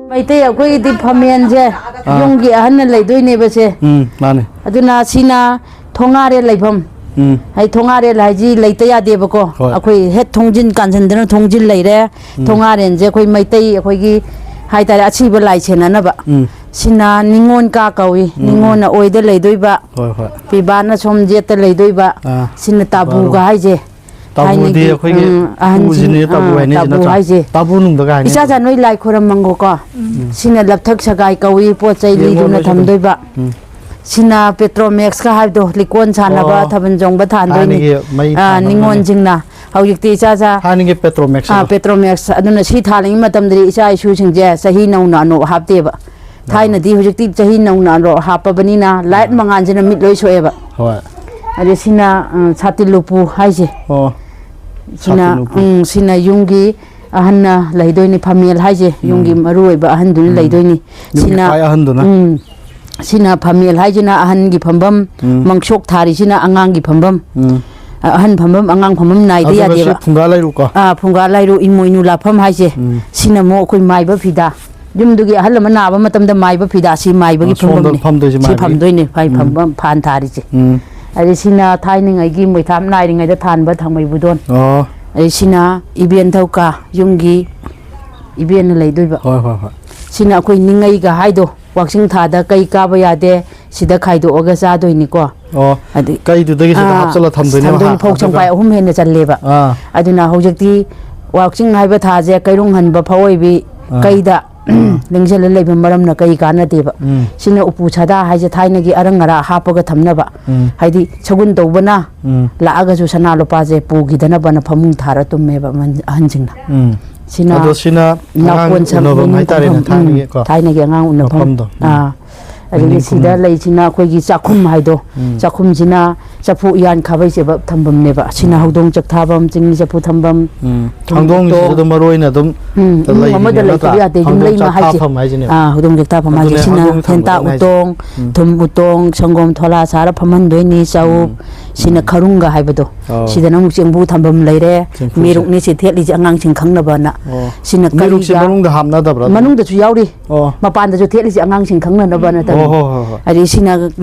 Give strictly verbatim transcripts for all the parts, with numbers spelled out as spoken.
ꯃꯩꯇꯩ ꯑꯩꯈꯣꯏꯒꯤꯗꯤ ꯐꯝꯃꯦꯟꯁꯦ ꯑꯥ꯫ ꯌꯨꯝꯒꯤ ꯑꯍꯟꯅ ꯂꯩꯗꯣꯏꯅꯦꯕ ꯁꯦ꯫ ꯎꯝ, ꯃꯥꯅꯦ꯫ ꯑꯗꯨꯅ ꯁꯤꯅ ꯊꯣꯡꯉꯥꯔꯦꯜ ꯂꯩꯐꯝ꯫ ꯎꯝ꯫ ꯑꯩ ꯊꯣꯡꯉꯥꯔꯦꯜ ꯍꯥꯏꯁꯤ ꯂꯩꯇ ꯌꯥꯗꯦꯕꯀꯣ꯫ ꯍꯣꯏ꯫ ꯑꯩꯈꯣꯏ ꯍꯦꯛ ꯊꯣꯡꯖꯤꯟ ꯀꯥꯟꯁꯤꯟꯗꯅ ꯊꯣꯡꯖꯤꯜ ꯂꯩꯔꯦ꯫ ꯎꯝ꯫ ꯊꯣꯡꯉꯥꯔꯦꯜꯁꯦ ꯑꯩꯈꯣꯏ ꯃꯩꯇꯩ ꯑꯩꯈꯣꯏꯒꯤ ꯍꯥꯏꯇꯥꯔꯦ ꯑꯁꯤꯕ ꯂꯥꯏ ꯁꯦꯟꯅꯅꯕ꯫ ꯎꯝ꯫ ꯁꯤꯅ ꯅꯤꯉꯣꯜ ꯀꯥ ꯀꯧꯏ꯫ ꯎꯝ꯫ ꯅꯤꯉꯣꯜꯅ ꯑꯣꯏꯗ ꯂꯩꯗꯣꯏꯕ꯫ ꯍꯣꯏ, ꯍꯣꯏ꯫ ꯄꯤꯕꯥꯅ ꯁꯣꯝ ꯌꯦꯠꯇ ꯂꯩꯗꯣꯏꯕ꯫ ꯑꯥ꯫ ꯁꯤꯅ ꯇꯥꯕꯨꯒ ꯍꯥꯏꯁꯦ꯫ ꯇꯥꯕꯨꯗꯤ ꯊꯥꯏꯅꯒꯤ, ꯑꯩꯈꯣꯏꯒꯤ ꯎꯝ, ꯑꯍꯟꯁꯤꯡ, ꯎꯁꯤꯅꯦ ꯇꯥꯕꯨ ꯑꯥ, ꯍꯥꯏꯅꯩꯁꯤ ꯇꯥꯕꯨ ꯅꯠꯇ꯭ꯔꯥ? ꯍꯥꯏꯁꯦ꯫ ꯇꯥꯕꯨ ꯅꯨꯡꯗꯒ ꯍꯥꯏꯅꯩ꯫ ꯏꯆꯥ ꯆꯥ ꯅꯣꯏ ꯂꯥꯏ ꯈꯣꯏꯔꯝꯃꯪꯒꯣꯀꯣ꯫ ꯎꯝ꯫ ꯁꯤꯅ ꯂꯞꯊꯛ ꯁꯒꯥꯏ ꯀꯧꯏ, ꯄꯣꯠ ꯆꯩ ꯌꯦꯡꯉꯣ ꯂꯤꯗꯨꯅ ꯅꯣꯏꯁꯨ ꯑꯗꯨꯝ꯫ ꯊꯝꯗꯣꯏꯕ꯫ ꯎꯝ꯫ ꯁꯤꯅ ꯄꯦꯇ꯭ꯔꯣꯃꯦꯛꯁꯀ ꯍꯥꯏꯕꯗꯣ, ꯂꯤꯀꯣꯟ ꯁꯥꯟꯅꯕ, ꯑꯣ꯫ ꯊꯥꯕꯜ ꯆꯣꯡꯕ ꯊꯥꯟꯗꯣꯏꯅꯤ꯫ ꯊꯥꯏꯅꯒꯤ ꯃꯩ ꯑꯥ, ꯊꯥꯅꯕꯅꯦ꯫ ꯅꯤꯉꯣꯜꯁꯤꯡꯅ꯫ ꯍꯧꯖꯤꯛꯇꯤ ꯏꯆꯥ ꯆꯥ ꯊꯥꯏꯅꯒꯤ ꯄꯦꯇ꯭ꯔꯣꯃꯦꯛꯁ ꯑꯥ, ꯑꯗꯣ꯫ ꯄꯦꯇ꯭ꯔꯣꯃꯦꯛꯁ꯫ ꯑꯗꯨꯅ ꯁꯤ ꯊꯥꯜꯂꯤꯉꯩ ꯃꯇꯝꯗꯗꯤ ꯏꯆꯥ ꯏꯁꯨꯁꯤꯡꯁꯦ ꯆꯍꯤ ꯅꯧꯅ ꯑꯅꯧ ꯍꯥꯞꯇꯦꯕ꯫ ꯑꯥ꯫ ꯊꯥꯏꯅꯗꯤ ꯍꯧꯖꯤꯛꯇꯤ ꯆꯍꯤ ꯅꯧꯅ ꯑꯅꯧ ꯍꯥꯞꯄꯕꯅꯤꯅ ꯂꯥꯏꯠ ꯑꯥ꯫ ꯃꯉꯥꯜꯁꯤꯅ ꯃꯤꯠ ꯂꯣꯏ ꯁꯣꯛꯑꯦꯕ꯫ ꯍꯣꯏ꯫ ꯑꯗꯩ ꯁꯤꯅ, ꯑ, ꯁꯥꯇꯤꯜ ꯎꯄꯨ ꯍꯥꯏꯁꯦ꯫ ꯑꯣ꯫ ꯁꯤꯅ, ꯁꯥꯇꯤꯜ ꯎꯄꯨ꯫ ꯎꯝ, ꯁꯤꯅ ꯌꯨꯝꯒꯤ ꯑꯍꯟꯅ ꯂꯩꯗꯣꯏꯅꯤ, ꯐꯝꯃꯦꯜ ꯍꯥꯏꯁꯦ, ꯌꯨꯝꯒꯤ ꯎꯝ꯫ ꯃꯔꯨ ꯑꯣꯏꯕ ꯑꯍꯟꯗꯨꯅ ꯎꯝ꯫ ꯂꯩꯗꯣꯏꯅꯤ꯫ ꯌꯨꯝꯒꯤ ꯁꯤꯅ, ꯈ꯭ꯋꯥꯏ ꯑꯍꯟꯗꯨꯅ꯫ ꯎꯝ, ꯁꯤꯅ ꯐꯝꯃꯦꯜ ꯍꯥꯏꯁꯤꯅ ꯑꯍꯟꯒꯤ ꯐꯝꯐꯝ, ꯎꯝ꯫ ꯃꯪꯁꯣꯛ ꯊꯥꯔꯤꯁꯤꯅ ꯑꯉꯥꯡꯒꯤ ꯐꯝꯐꯝ꯫ ꯎꯝ꯫ ꯑ-, ꯑꯍꯟ ꯐꯝꯐꯝ, ꯑꯉꯥꯡ ꯐꯝꯐꯝ ꯅꯥꯏꯗ ꯑꯗꯨꯒ ꯁꯤ ꯌꯥꯗꯦꯕ꯫ ꯐꯨꯡꯒꯥ ꯂꯩꯔꯨꯀꯣ꯫ ꯑꯥ, ꯐꯨꯡꯒꯥ ꯂꯥꯏꯔꯨ, ꯏꯃꯣꯏꯅꯨ ꯂꯥꯠꯐꯝ ꯍꯥꯏꯁꯦ꯫ ꯎꯝ꯫ ꯁꯤꯅ ꯑꯃꯨꯛ ꯑꯩꯈꯣꯏ ꯃꯥꯏꯕ ꯐꯤꯗꯥ꯫ ꯌꯨꯝꯗꯨꯒꯤ ꯑꯍꯜ ꯑꯃ ꯅꯥꯕ ꯃꯇꯝꯗ ꯃꯥꯏꯕ ꯐꯤꯗꯥ ꯁꯤ ꯃꯥꯏꯕꯒꯤ ꯑ, ꯁꯣꯝꯗ ꯐꯝꯐꯝꯅꯦ꯫ ꯐꯝꯗꯣꯏꯁꯦ ꯁꯤ ꯃꯥꯏꯕꯒꯤ꯫ ꯐꯝꯗꯣꯏꯅꯦ, ꯈ꯭ꯋꯥꯏ ꯎꯝ꯫ ꯐꯝꯐꯝ ꯐꯥꯟ ꯊꯥꯔꯤꯁꯦ꯫ ꯎꯝ꯫ ꯑꯗꯩ ꯁꯤꯅ ꯊꯥꯏꯅꯉꯩꯒꯤ ꯃꯣꯏꯊꯥꯞ ꯅꯥꯏꯔꯤꯉꯩꯗ ꯊꯥꯟꯕ ꯊꯥꯡꯃꯩ ꯕꯨꯗꯣꯟ꯫ ꯑꯣ꯫ ꯑꯗꯩ ꯁꯤꯅ ꯏꯕꯦꯟ ꯊꯧꯀꯥ ꯌꯨꯝꯒꯤ ꯏꯕꯦꯟꯅ ꯂꯩꯗꯣꯏꯕ꯫ ꯍꯣꯏ, ꯍꯣꯏ, ꯍꯣꯏ꯫ ꯁꯤꯅ ꯑꯩꯈꯣꯏ ꯅꯤꯡꯉꯩꯒ ꯍꯥꯏꯗꯣ, ꯋꯥꯛꯆꯤꯡ ꯊꯥꯗ ꯀꯩ ꯀꯥꯕ ꯌꯥꯗꯦ, ꯁꯤꯗ ꯈꯥꯏꯗꯣꯛꯑꯒ ꯆꯥꯗꯣꯏꯅꯤꯀꯣ꯫ ꯑꯣ, ꯑꯗꯩ, ꯀꯩꯗꯨꯗꯒꯤ ꯁꯤꯗ ꯑꯥ, ꯍꯥꯞꯆꯜꯂ ꯊꯝꯗꯣꯏꯅꯦꯕ ꯊꯝꯗꯣꯏꯅꯤ, ꯍꯥ, ꯐꯧ ꯑꯗꯨꯒ ꯁꯪꯄꯥꯏ ꯑꯍꯨꯝ ꯍꯦꯟꯅ ꯆꯜꯂꯦꯕ꯫ ꯑꯥ꯫ ꯑꯗꯨꯅ ꯍꯧꯖꯤꯛꯇꯤ ꯋꯥꯛꯆꯤꯡ ꯍꯥꯏꯕ ꯊꯥꯁꯦ ꯀꯩꯔꯨꯡ ꯍꯟꯕ ꯐꯧ ꯑꯣꯏꯕꯤ ꯑꯥ꯫ ꯀꯩꯗ ꯑꯥ꯫ ꯂꯦꯡꯁꯤꯜꯂ ꯂꯩꯕ ꯃꯔꯝꯅ ꯀꯩ ꯀꯥꯟꯅꯗꯦꯕ꯫ ꯎꯝ꯫ ꯁꯤꯅ ꯎꯄꯨ ꯁꯥꯗꯥ ꯍꯥꯏꯁꯦ ꯊꯥꯏꯅꯒꯤ ꯑꯔꯪ ꯑꯔꯥꯛ ꯍꯥꯞꯄꯒ ꯊꯝꯅꯕ꯫ ꯎꯝ꯫ ꯍꯥꯏꯗꯤ ꯁꯒꯨꯟ ꯇꯧꯕꯅ ꯎꯝ꯫ ꯂꯥꯛꯑꯒꯁꯨ ꯁꯅꯥ ꯂꯨꯄꯥꯁꯦ ꯄꯨꯈꯤꯗꯅꯕꯅ ꯐꯃꯨꯡ ꯊꯥꯔ ꯇꯨꯝꯃꯦꯕ ꯑꯍꯟ-, ꯑꯍꯟꯁꯤꯡꯅ꯫ ꯎꯝ꯫ ꯁꯤꯅ ꯑꯗꯣ ꯁꯤꯅ ꯑꯉꯥꯡ ꯅꯥꯀꯣꯟ ꯎꯅꯐꯝ ꯁꯝꯕꯤ ꯍꯥꯏꯇꯥꯔꯦꯅꯦ, ꯅꯤꯡꯊꯧꯐꯝ, ꯎꯝ, ꯊꯥꯏꯅꯒꯤꯀꯣ꯫ ꯊꯥꯏꯅꯒꯤ ꯑꯉꯥꯡ ꯎꯅꯐꯝ꯫ ꯃꯐꯝꯗꯣ꯫ ꯎꯝ꯫ ꯑꯥ꯫ ꯑꯗꯒꯤ ꯃꯅꯤꯡ ꯁꯤꯗ ꯀꯨꯝꯅ꯫ ꯂꯩꯁꯤꯅ ꯑꯩꯈꯣꯏꯒꯤ ꯆꯥꯛꯈꯨꯝ ꯍꯥꯏꯗꯣ, ꯎꯝ꯫ ꯆꯥꯛꯈꯨꯝꯁꯤꯅ ꯆꯐꯨ ꯎꯌꯥꯟ ꯈꯥꯕꯩ ꯆꯦꯕ ꯊꯝꯐꯝꯅꯦꯕ꯫ ꯁꯤꯅ ꯎꯝ꯫ ꯍꯧꯗꯣꯡ ꯆꯥꯛ ꯊꯥꯐꯝ, ꯆꯤꯡꯃꯤ ꯆꯐꯨ ꯊꯝꯐꯝ, ꯎꯝ꯫ ꯊꯨꯝ ꯍꯧꯗꯣꯡꯁꯤꯁꯨ ꯎꯇꯣꯡ꯫ ꯑꯗꯨꯝ ꯃꯔꯨ ꯑꯣꯏꯅ ꯑꯗꯨꯝ ꯎꯝ, ꯏꯃꯨꯡ ꯂꯩꯔꯤꯅꯦ ꯑꯃꯗ ꯅꯠꯇ꯭ꯔꯥ? ꯂꯩꯇꯕ ꯌꯥꯗꯦ, ꯍꯧꯗꯣꯡ ꯌꯨꯝꯂꯩꯃ ꯆꯥꯛ ꯍꯥꯏꯁꯦ꯫ ꯊꯥꯐꯝ ꯍꯥꯏꯁꯤꯅꯦꯕ꯫ ꯑꯥ, ꯍꯧꯗꯣꯡ ꯆꯥꯛ ꯊꯥꯐꯝ ꯍꯥꯏꯁꯦ꯫ ꯑꯗꯨꯅꯦ, ꯁꯤꯅ ꯍꯧꯗꯣꯡ ꯍꯦꯟꯇꯥꯛ ꯊꯝꯕꯗꯪ ꯍꯥꯏꯁꯦ꯫ ꯎꯇꯣꯡ, ꯎꯝ꯫ ꯊꯨꯝ ꯎꯇꯣꯡ, ꯁꯪꯒꯣꯝ ꯊꯣꯂꯥ ꯁꯥꯔ ꯐꯝꯍꯟꯗꯣꯏꯅꯤ, ꯆꯧ꯫ ꯎꯝ꯫ ꯁꯤꯅ ꯎꯝ꯫ ꯈꯔꯨꯡꯒ ꯍꯥꯏꯕꯗꯣ꯫ ꯑꯣ꯫ ꯁꯤꯗꯅ ꯑꯃꯨꯛ ꯆꯦꯡꯕꯨ ꯊꯝꯐꯝ ꯂꯩꯔꯦ꯫ ꯆꯦꯡꯐꯨꯁꯦ꯫ ꯃꯤꯔꯨꯛꯅꯤ ꯁꯤ ꯊꯦꯠꯂꯤꯁꯦ ꯑꯉꯥꯡꯁꯤꯡ ꯈꯪꯅꯕꯅ꯫ ꯑꯣ꯫ ꯁꯤꯅ ꯃꯤꯔꯨꯛꯁꯦ ꯀꯩꯒ ꯃꯅꯨꯡꯗ ꯍꯥꯞꯅꯗꯕ꯭ꯔꯥ ꯑꯗꯨꯝ? ꯃꯅꯨꯡꯗꯁꯨ ꯌꯥꯎꯔꯤ꯫ ꯑꯣ꯫ ꯃꯄꯥꯟꯗꯁꯨ ꯊꯦꯠꯂꯤꯁꯦ ꯑꯉꯥꯡꯁꯤꯡ ꯈꯪꯅꯅꯕꯅ ꯇꯧꯔꯤ꯫ ꯑꯣ, ꯍꯣ, ꯍꯣ, ꯍꯣ꯫ ꯑꯗꯩ ꯁꯤꯅ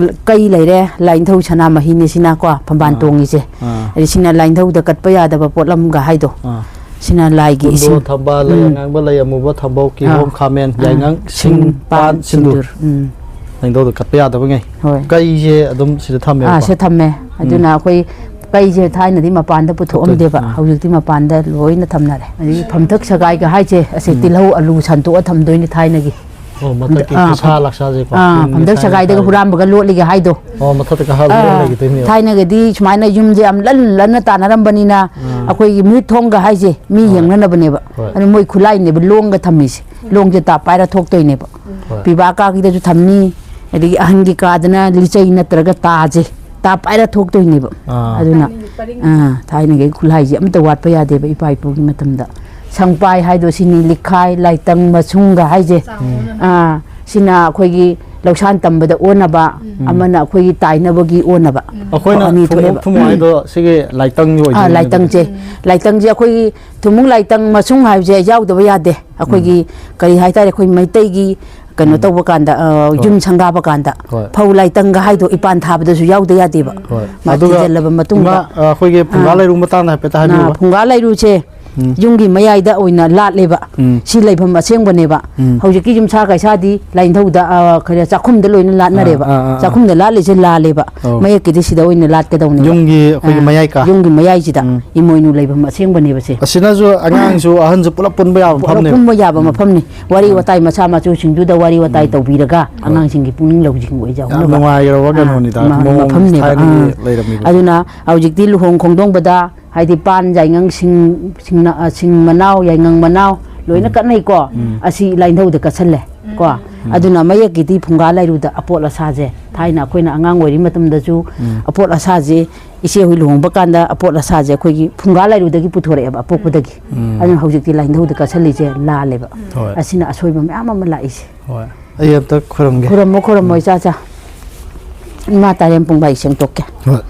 ꯀꯩ ꯂꯩꯔꯦ, ꯂꯥꯏꯅꯤꯡꯊꯧ ꯁꯅꯥꯃꯍꯤꯅꯦ ꯁꯤꯅꯀꯣ, ꯐꯝꯕꯥꯜ ꯑꯥ꯫ ꯇꯣꯡꯉꯤꯁꯦ꯫ ꯑꯥ꯫ ꯑꯗꯩ ꯁꯤꯅ ꯂꯥꯏꯅꯤꯡꯊꯧꯗ ꯀꯠꯄ ꯌꯥꯗꯕ ꯄꯣꯠꯂꯝꯒ ꯍꯥꯏꯗꯣ꯫ ꯑꯥ꯫ ꯁꯤꯅ ꯂꯥꯏꯒꯤ ꯀꯨꯟꯗꯣ, ꯏꯁꯤꯡ꯫ ꯊꯝꯕꯥꯜ, ꯂꯩ ꯎꯝ꯫ ꯑꯉꯥꯡꯕ, ꯂꯩ ꯑꯃꯨꯕ, ꯊꯝꯕꯧ, ꯀꯤꯍꯣꯝ, ꯑꯥ꯫ ꯈꯥꯃꯦꯟ, ꯑꯥ꯫ ꯌꯥꯏꯉꯪ, ꯁꯤꯡ, ꯁꯤꯡ, ꯄꯥꯟ, ꯄꯥꯟ, ꯁꯤꯟꯗꯨꯔ꯫ ꯁꯤꯟꯗꯨꯔ꯫ ꯎꯝ꯫ ꯂꯥꯏꯅꯤꯡꯊꯧꯗ ꯀꯠꯄ ꯌꯥꯗꯕꯉꯩ꯫ ꯍꯣꯏ꯫ ꯀꯩꯁꯦ ꯑꯗꯨꯝ ꯁꯤꯗ ꯑꯥ, ꯊꯝꯃꯦꯕꯀꯣ? ꯁꯤꯗ ꯊꯝꯃꯦ꯫ ꯎꯝ꯫ ꯑꯗꯨꯅ ꯑꯩꯈꯣꯏ ꯀꯩꯁꯦ ꯊꯥꯏꯅꯗꯤ ꯃꯄꯥꯟꯗ ꯄꯨꯊꯣꯛꯑꯝꯗꯦꯕ꯫ ꯑꯥ꯫ ꯍꯧꯖꯤꯛꯇꯤ ꯃꯄꯥꯟꯗ ꯂꯣꯏꯅ ꯊꯝꯅꯔꯦ꯫ ꯑꯗꯒꯤ ꯐꯝꯊꯛ ꯁꯒꯥꯏꯒ ꯍꯥꯏꯁꯦ, ꯑꯁꯦ ꯎꯝ꯫ ꯇꯤꯜꯍꯧ ꯑꯂꯨ ꯁꯟꯇꯣꯛꯑ ꯊꯝꯗꯣꯏꯅꯦ ꯊꯥꯏꯅꯒꯤ꯫ ꯑꯣ, ꯃꯊꯛꯀꯤ ꯑꯥ, ꯈꯨꯠꯁꯥ ꯐꯝ-, ꯂꯥꯛꯁꯥꯁꯦꯀꯣ? ꯑꯥ, ꯌꯨꯝꯒꯤ ꯐꯝꯊꯛ ꯊꯥꯏꯅ ꯁꯒꯥꯏꯗꯒ ꯊꯥꯏꯅ꯫ ꯍꯨꯔꯥꯟꯕꯒ ꯂꯣꯠꯂꯤꯒ ꯍꯥꯏꯗꯣ꯫ ꯑꯣ, ꯃꯊꯛꯇ ꯀꯥꯈꯠꯂꯒ ꯑꯥ, ꯂꯩꯈꯤꯗꯣꯏꯅꯦꯕ꯫ ꯊꯥꯏꯅꯒꯗꯤ ꯁꯨꯃꯥꯏꯅ ꯌꯨꯝꯁꯦ ꯌꯥꯝ ꯂꯟ ꯂꯟꯅ ꯇꯥꯟꯅꯔꯝꯕꯅꯤꯅ ꯑꯥ꯫ ꯑꯩꯈꯣꯏꯒꯤ ꯃꯤꯠ ꯊꯣꯡꯒ ꯍꯥꯏꯁꯦ ꯃꯤ ꯍꯣꯏ꯫ ꯌꯦꯡꯅꯅꯕꯅꯦꯕ꯫ ꯍꯣꯏ꯫ ꯑꯗꯨ ꯃꯣꯏ ꯈꯨꯠꯂꯥꯏꯅꯦꯕ ꯂꯣꯡꯒ ꯊꯝꯃꯤꯁꯦ꯫ ꯂꯣꯡꯁꯦ ꯇꯥꯞ ꯄꯥꯏꯔ ꯊꯣꯛꯇꯣꯏꯅꯦꯕ꯫ ꯍꯣꯏ꯫ ꯄꯤꯕꯥ ꯀꯥꯒꯤꯗꯁꯨ ꯊꯝꯅꯤ꯫ ꯑꯗꯒꯤ ꯑꯍꯟꯒꯤ ꯀꯥꯗꯅ ꯂꯤꯆꯩ ꯅꯠꯇ꯭ꯔꯒ ꯇꯥꯁꯦ ꯇꯥꯞ ꯄꯥꯏꯔ ꯊꯣꯛꯇꯣꯏꯅꯦꯕ꯫ ꯑꯥ꯫ ꯑꯗꯨꯅ, ꯊꯥꯏꯅꯒꯤ ꯄꯔꯤꯡ꯫ ꯑꯥ, ꯊꯥꯏꯅꯒꯤ ꯈꯨꯠꯂꯥꯏꯁꯦ ꯑꯝꯇ ꯋꯥꯠꯄ ꯌꯥꯗꯦꯕ ꯏꯄꯥ ꯏꯄꯨꯒꯤ ꯃꯇꯝꯗ꯫ ꯁꯪꯄꯥꯏ ꯍꯥꯏꯗꯣ ꯁꯤꯅꯤ, ꯂꯤꯛꯈꯥꯏ, ꯂꯥꯏꯇꯪ, ꯃꯁꯨꯡꯒ ꯍꯥꯏꯁꯦ꯫ ꯆꯥꯎꯅ꯫ ꯑꯥ, ꯁꯤꯅ ꯑꯩꯈꯣꯏꯒꯤ ꯂꯧꯁꯥꯟ ꯇꯝꯕꯗ ꯑꯣꯟꯅꯕ, ꯎꯝ꯫ ꯑꯃꯅ ꯑꯩꯈꯣꯏꯒꯤ ꯇꯥꯏꯅꯕꯒꯤ ꯑꯣꯟꯅꯕ꯫ ꯎꯝ꯫ ꯑꯩꯈꯣꯏꯅ ꯑꯅꯤ ꯊꯨꯝꯃꯣꯛ ꯊꯣꯛꯑꯦꯕ꯫ ꯊꯨꯝꯃꯣꯛ ꯍꯥꯏꯗꯣ ꯁꯤꯒꯤ ꯂꯥꯏꯇꯪꯒꯤ ꯑꯥ, ꯑꯣꯏꯗꯣꯏꯅꯦ ꯂꯥꯏꯇꯪꯁꯦ꯫ ꯑꯗꯨꯗꯤ꯫ ꯂꯥꯏꯇꯪꯁꯦ ꯑꯩꯈꯣꯏꯒꯤ ꯊꯨꯝꯃꯣꯛ ꯂꯥꯏꯇꯪ ꯃꯁꯨꯡ ꯍꯥꯏꯕꯁꯦ ꯌꯥꯎꯗꯕ ꯌꯥꯗꯦ꯫ ꯑꯩꯈꯣꯏꯒꯤ ꯎꯝ꯫ ꯀꯔꯤ ꯍꯥꯏꯇꯥꯔꯦ, ꯑꯩꯈꯣꯏ ꯃꯩꯇꯩꯒꯤ ꯀꯩꯅꯣ ꯎꯝ꯫ ꯇꯧꯕ ꯀꯥꯟꯗ, ꯑ, ꯍꯣꯏ꯫ ꯌꯨꯝ ꯁꯪꯒꯥꯕ ꯀꯥꯟꯗ ꯍꯣꯏ꯫ ꯐꯧ ꯂꯥꯏꯇꯪꯒ ꯍꯥꯏꯗꯣ ꯏꯄꯥꯟ ꯊꯥꯕꯗꯁꯨ ꯌꯥꯎꯗ ꯌꯥꯗꯦꯕ꯫ ꯍꯣꯏ꯫ ꯃꯥ ꯑꯗꯨꯒ ꯊꯤꯖꯤꯜꯂꯕ ꯃꯇꯨꯡꯗ꯫ ꯏꯃꯥ, ꯑ, ꯑꯩꯈꯣꯏꯒꯤ ꯐꯨꯡꯒꯥ ꯑꯥ꯫ ꯂꯩꯔꯨ ꯃꯇꯥꯡꯗ ꯍꯥꯏꯐꯦꯠꯇ ꯑꯥ, ꯍꯥꯏꯕꯤꯌꯨꯕ꯫ ꯐꯨꯡꯒꯥ ꯂꯩꯔꯨꯁꯦ ꯎꯝ꯫ ꯌꯨꯝꯒꯤ ꯃꯌꯥꯏꯗ ꯑꯣꯏꯅ ꯂꯥꯠꯂꯦꯕ꯫ ꯎꯝ꯫ ꯁꯤ ꯂꯩꯐꯝ ꯑꯁꯦꯡꯕꯅꯦꯕ꯫ ꯎꯝ꯫ ꯍꯧꯖꯤꯛꯀꯤ ꯌꯨꯝꯁꯥ ꯀꯩꯁꯥꯗꯤ ꯂꯥꯏꯅꯤꯡꯊꯧꯗ, ꯑ, ꯀꯔꯤ, ꯆꯥꯛꯈꯨꯝꯗ ꯂꯣꯏꯅ ꯂꯥꯠꯅꯔꯦꯕ꯫ ꯑꯥ, ꯑꯥ, ꯑꯥ, ꯑꯥ꯫ ꯆꯥꯛꯈꯨꯝꯗ ꯂꯥꯠꯂꯤꯁꯦ ꯂꯥꯜꯂꯦꯕ꯫ ꯑꯧ꯫ ꯃꯌꯦꯛꯀꯤꯗꯤ ꯁꯤꯗ ꯑꯣꯏꯅ ꯂꯥꯠꯀꯗꯧꯅꯦꯕ꯫ ꯌꯨꯝꯒꯤ ꯑꯩꯈꯣꯏꯒꯤ ꯑꯥ, ꯃꯌꯥꯏ ꯀꯥ꯫ ꯌꯨꯝꯒꯤ ꯃꯌꯥꯏꯁꯤꯗ ꯎꯝ꯫ ꯏꯃꯣꯏꯅꯨ ꯂꯩꯐꯝ ꯑꯁꯦꯡꯕꯅꯦꯕ ꯁꯦ꯫ ꯑꯁꯤꯅꯁꯨ ꯑꯉꯥꯡꯁꯨ ꯑꯍꯟꯁꯨ ꯄꯨꯂꯞ ꯄꯨꯟꯕ ꯌꯥꯕ ꯄꯨꯂꯞ ꯃꯐꯝꯅꯦꯕ꯫ ꯄꯨꯟꯕ ꯌꯥꯕ ꯎꯝ꯫ ꯃꯐꯝꯅꯤ꯫ ꯋꯥꯔꯤ ꯎꯝ꯫ ꯋꯥꯇꯥꯏ ꯃꯆꯥ ꯃꯁꯨꯁꯤꯡꯗꯨꯗ ꯋꯥꯔꯤ ꯋꯥꯇꯥꯏ ꯎꯝ꯫ ꯇꯧꯕꯤꯔꯒ ꯍꯣꯏ꯫ ꯑꯉꯥꯡꯁꯤꯡꯒꯤ ꯄꯨꯛꯅꯤꯡ ꯂꯧꯁꯤꯡ ꯌꯥꯝ ꯑꯣꯏꯖꯍꯧꯅꯕ꯫ ꯅꯨꯡꯉꯥꯏꯈ꯭ꯔꯕ ꯑꯥ, ꯀꯩꯅꯣꯅꯤꯗ, ꯃ-, ꯃꯑꯣꯡ ꯃꯐꯝꯅꯦꯕ꯫ ꯊꯥꯏꯅꯒꯤ ꯑꯥ꯫ ꯂꯩꯔꯝꯃꯤꯕꯁꯦ꯫ ꯑꯗꯨꯅ ꯍꯧꯖꯤꯛꯇꯤ ꯂꯨꯍꯣꯡ ꯈꯣꯡꯗꯣꯡꯕꯗ ꯍꯥꯏꯗꯤ ꯄꯥꯟ ꯌꯥꯏꯉꯪ ꯁꯤꯡ, ꯁꯤꯡꯅ-, ꯑ, ꯁꯤꯡ ꯃꯅꯥꯎ, ꯌꯥꯏꯉꯪ ꯃꯅꯥꯎ ꯂꯣꯏꯅ ꯎꯝ꯫ ꯀꯠꯅꯩꯀꯣ꯫ ꯎꯝ꯫ ꯑꯁꯤ ꯂꯥꯏꯅꯤꯡꯊꯧꯗ ꯀꯠꯁꯜꯂꯦ ꯀꯣ꯫ ꯎꯝ꯫ ꯎꯝ꯫ ꯑꯗꯨꯅ ꯃꯌꯦꯛꯀꯤꯗꯤ ꯐꯨꯡꯒꯥ ꯂꯥꯏꯔꯨꯗ ꯑꯄꯣꯠ ꯑꯁꯥꯁꯦ, ꯊꯥꯏꯅ ꯑꯩꯈꯣꯏꯅ ꯑꯉꯥꯡ ꯑꯣꯏꯔꯤ ꯃꯇꯝꯗꯁꯨ ꯎꯝ꯫ ꯑꯄꯣꯠ ꯑꯁꯥꯁꯦ ꯏꯆꯦ ꯍꯣꯏ ꯂꯨꯍꯣꯡꯕ ꯀꯥꯟꯗ ꯑꯄꯣꯠ ꯑꯁꯥꯁꯦ ꯑꯩꯈꯣꯏꯒꯤ ꯐꯨꯡꯒꯥ ꯂꯥꯏꯔꯨꯗꯒꯤ ꯄꯨꯊꯣꯔꯛꯑꯦꯕ, ꯑꯄꯣꯛꯄꯗꯒꯤ꯫ ꯎꯝ꯫ ꯑꯗꯨꯅ ꯍꯧꯖꯤꯛꯇꯤ ꯂꯥꯏꯅꯤꯡꯊꯧꯗ ꯀꯠꯁꯜꯂꯤꯁꯦ ꯂꯥꯜꯂꯦꯕ꯫ ꯍꯣꯏ꯫ ꯑꯁꯤꯅ ꯑꯁꯣꯏꯕ ꯃꯌꯥꯝ ꯑꯃ ꯂꯥꯛꯏꯁꯦ꯫ ꯍꯣꯏ꯫ ꯑꯩ ꯑꯝꯇ ꯈꯨꯔꯨꯝꯒꯦ꯫ ꯈꯨꯔꯨꯝꯃꯣ, ꯈꯨꯔꯨꯝꯃꯣ, ꯏꯆꯥ ꯆꯥ꯫ ꯏꯃꯥ ꯇꯥꯔꯦꯝ ꯄꯨꯡꯕꯥꯏ ꯁꯦꯡꯗꯣꯛꯀꯦ꯫ ꯍꯣꯏ꯫